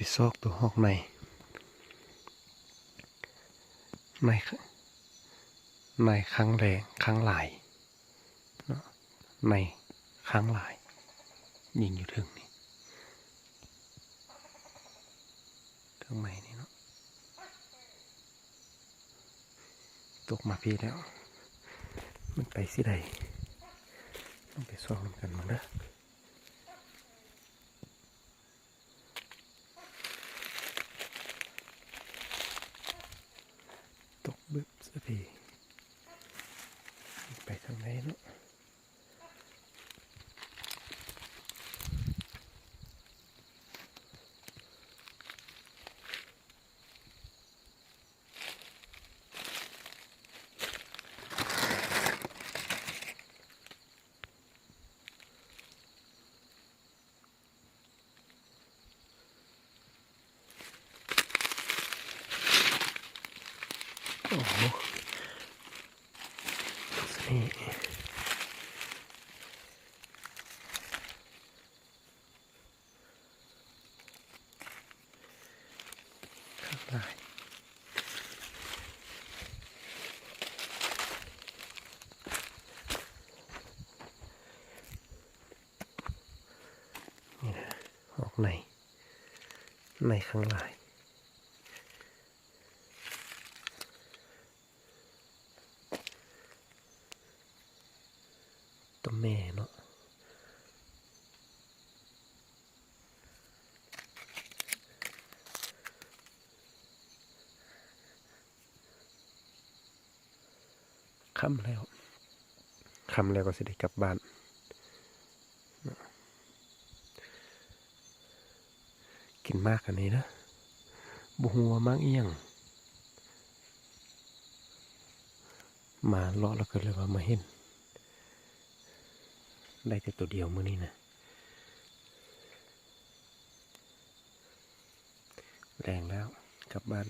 ໄປຊອກໂຕຮອກໃນ ໃນ ໃນຄັ້ງແລງ ຄັ້ງຫຼາຍເນາະ ໃນຄັ້ງຫຼາຍ ຍິງຢູ່ເທິງນີ້ ເທິງໄມ້ນີ້ເນາະ ຕົກມາພີ້ແລ້ວ ມັນໄປຊິໃດ ຕ້ອງໄປຊອກນຳກັນເບິ່ງເດີ. ຕົກບຶບຊະເດ ໄປທາງໃດເນາະ ໂອ້ໂຫ ນີ້ ຄັກຫຼາຍ ນີ້ນະ ຮອກໃນ ໃນຄັ້ງຫຼາຍ ໂຕແມ່ເນາະ. ຄ່ຳແລ້ວ ຄ່ຳແລ້ວກໍຊິໄດ້ກັບບ້ານ ກິນໝາກອັນນີ້ນະ ບໍ່ຮູ້ວ່າໝາກອີ່ຫຍັງ ມາເລາະແລ້ວກໍເລີຍວ່າມາເຫັນ ໄດ້ແຕ່ໂຕດຽວມື້ນີ້ນະ ແລງແລ້ວ ກັບບ້ານ.